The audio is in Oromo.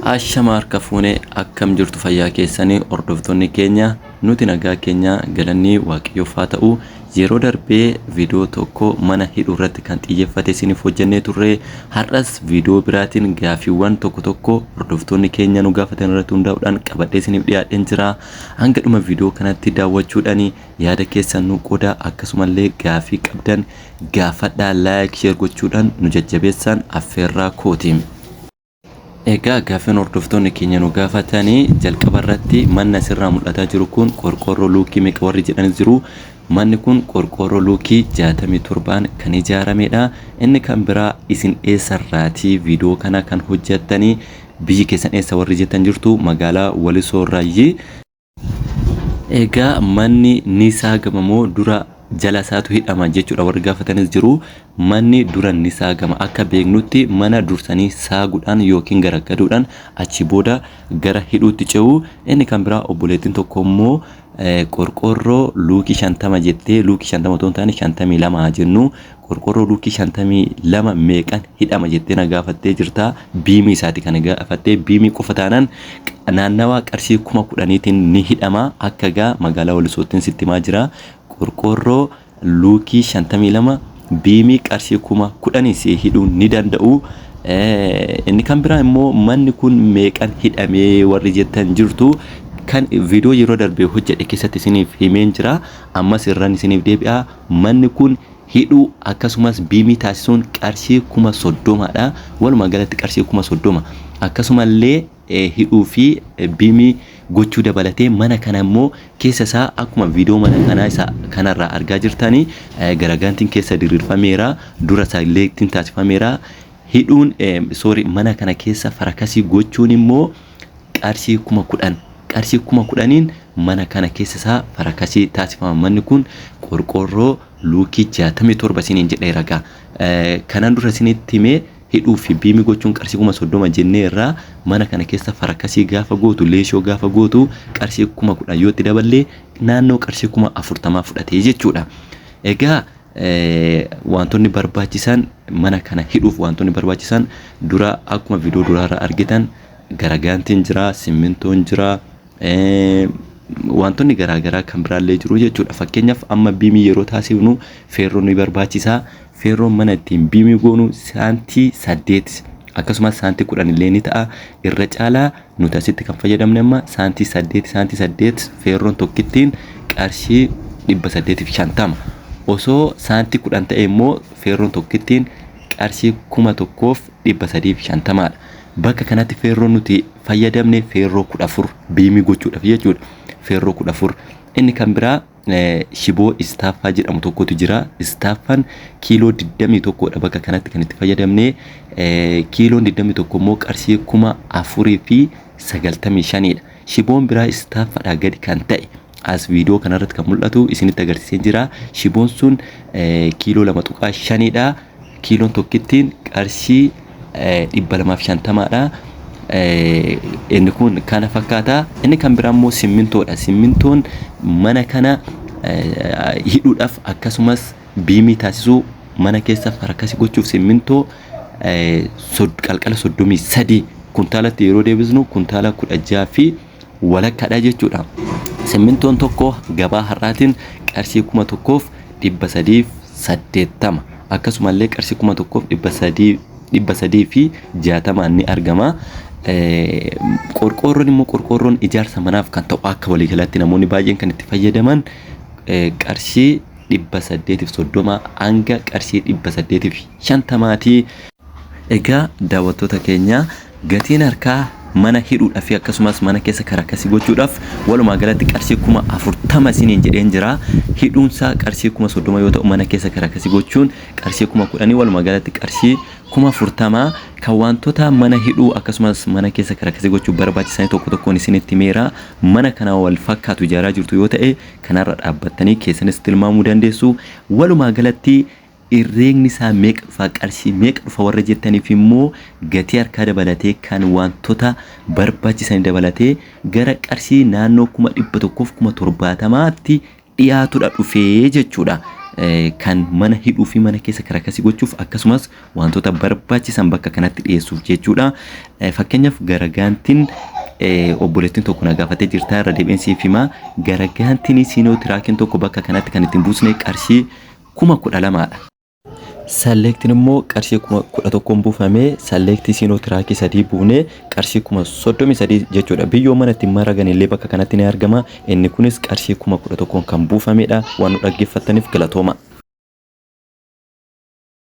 Ashama harka fuunee, akkam jirtu? Fayyaa keessanii? Hordoftoonni keenya, nuti nagaa keenya, galanni Waaqayyoof haa ta'u. Yeroo darbee viidiyoo tokko mana hidhuu irratti kan xiyyeeffate isiniif hojjennee turre. Har'as viidiyoo biraatiin gaafiiwwan tokko tokko hordoftoonni keenya nu gaafatan irratti hundaa'uudhaan qabadhee isiniif dhiyaadheen jira. Hanga dhuma viidiyoo kanatti daawwachuudhaan yaada keessan nu qooda, akkasumallee gaafii qabdan gaafadhaa, like, share gochuudhaan nu jajjabeessaan affeerraa kooti. Egaa gaafiin hordoftoonni keenya nu gaafatanii jalqaba irratti, manni asirraa mul'ataa jiru kun qorqoorroo luukii meeqa warri jedhanis jiru. Manni kun qorqoorroo luukii 67n kan ijaaramedha. Inni kan biraa, isin eessarraatii viidiyoo kana kan hojjettanii, biyyi keessan eessa warri jettan jirtu, magaalaa Walisoo irraayyii. Egaa manni ni saagama moo dura jala isaatu hidhama jechuudha warri gaafatanis jiru. Manni dura ni saagama. Akka beeknutti mana dursanii saaguudhaan yookiin garagaduudhaan achi booda gara hidhuutti ce'u. Inni kan biraa, obboleettiin tokko immoo qorqoorroo luukii 50 jettee, luukii 50 otoo hin taane 52 jennu, qorqoorroo luukii 52 meeqan hidhama jettee na gaafattee jirta. Biimii isaati kan gaafattee. Biimii qofa taanaan naannawaa qarshii 10,000tiin ni hidhama. Akka gaa magaalaa Walisoottiin sitti himaa jira. Qorqoorroo luukii 52 biimii qarshii 10,000 si hidhuu ni danda'u. Inni kan biraa immoo, manni kun meeqan hidhamee warri jettan jirtu, kan viidiyoo yeroo darbe hojjedhe keessatti isiniif himeen jira. Ammas irraan isiniif deebi'a. Manni kun hidhuu akkasumas biimii taasisuun qarshii 30,000dha. Walumaa galatti qarshii 30,000. Akkasumallee hidhuu fi biimii gochuu dabalatee mana kana immoo keessa isaa akkuma viidiyoo mana kanaa isa kanarraa argaa jirtanii garagaantiin keessa diriirfameera. Dura isaallee taasifameera. Hidhuun, sorry, mana kana keessa farakasii gochuun immoo qarshii 10,000. Qarshii 10,000n mana kana keessa isaa farakasii taasifama. Manni kun qorqoorroo luukii 67 isiniin jedheera gaa. Kanaan dura isinitti himee, hidhuu fi biimii gochuun qarshii 30,000 jennee irraa, mana kana keessa farakasii gaafa gootu, leeshoo gaafa gootu qarshii 10,000 yoo itti daballee naannoo qarshii 40,000 fudhatee jechuudha. Egaa wantoonni barbaachisan, mana kana hidhuuf wantoonni barbaachisan, dura akkuma viidiyoo duraarraa argitan garagaantiin jira, simmintoon jira, wantoonni garaagaraa kan biraallee jiru jechuudha. Fakkeenyaaf amma biimii yeroo taasifnu feerroon ni barbaachisa. Feerroon mana ittiin biimii goonu saantii 8 akkasumas saantii 10 illee ni ta'a. Irra caalaa nuti asitti kan fayyadamne amma saantii 8. Saantii 8 feerroon tokkittiin qarshii 850. Osoo saantii 10 ta'e immoo feerroon tokkittiin qarshii 1,350dha. Bakka kanatti feerroon nuti fayyadamne feerroo 14 biimii gochuudhaaf jechuudha. Feerroo 14. Inni kan biraa shiboo istaaffaa jedhamu tokkotu jira. Istaaffaan kiiloo 21dha bakka kanatti kan itti fayyadamne. Kiiloon 21 immoo qarshii 4,095dha. Shiboon biraa istaaffaadhaa gadi kan ta'e as viidiyoo kanarratti kan mul'atu isinitti agarsiisee jira. Shiboon sun kiiloo 2.5dha. Kiiloon tokkittiin qarshii 250dha. Inni kun kana fakkaata. Inni kan biraa immoo simmintoodha. Simmintoon mana kana hidhuudhaaf akkasumas biimii taasisuu, mana keessa farakasii gochuuf simmintoo qalqala 33 kuntaalatti yeroo deebisnu kuntaala 16 fi walakkaadha jechuudha. Simmintoon tokko gabaa har'aatiin qarshii 1,380, akkasumallee qarshii 1,360 ni argama. Qorqoorroon immoo, qorqoorroon ijaarsa manaaf kan ta'u akka waliigalaatti namoonni baay'een kan itti fayyadaman qarshii 830 hanga qarshii 850ti. Egaa daawwattoota keenya, gatiin harkaa mana hidhuudhaaf fi akkasumas mana keessa karakasii gochuudhaaf walumaa galatti qarshii 40,000 isiniin jedheen jira. Hidhuunsaa qarshii 30,000 yoo ta'u, mana keessa karakasii gochuun qarshii 10,000, walumaa galatti qarshii 40,000. Kan wantoota mana hidhuu akkasumas mana keessa karakasii gochuuf barbaachisan tokko tokkoon isinitti himeera. Mana kana wal fakkaatu ijaaraa jirtu yoo ta'e kanarra dhaabbattanii keessanis tilmaamuu dandeessu. Walumaa galatti herreegni isaa meeqa dhufa, qarshii meeqa dhufa warra jettaniif immoo, gatii harkaa dabalatee, kan wantoota barbaachisan dabalatee gara qarshii naannoo 170,000tti dhiyaatudha dhufee jechuudha. Kan mana hidhuu fi mana keessa karakasii gochuuf, akkasumas wantoota barbaachisan bakka kanatti dhiyeessuuf jechuudha. Fakkeenyaaf garagaantiin obboleettiin tokko na gaafatee jirta, irra deebiin siif himaa, garagaantiin siinoo tiraakiin tokko bakka kanatti kan ittiin buusne qarshii 12,000dha. Salleektiin immoo qarshii 11,000 buufamee, salleektii siinoo tiraakii 3 buunee qarshii 33,000 jechuudha. Biyyoo mana ittiin maragan illee bakka kanatti ni argama. Inni kunis qarshii 11,000 kan buufamedha. Waan nu dhaggeeffattaniif galatooma.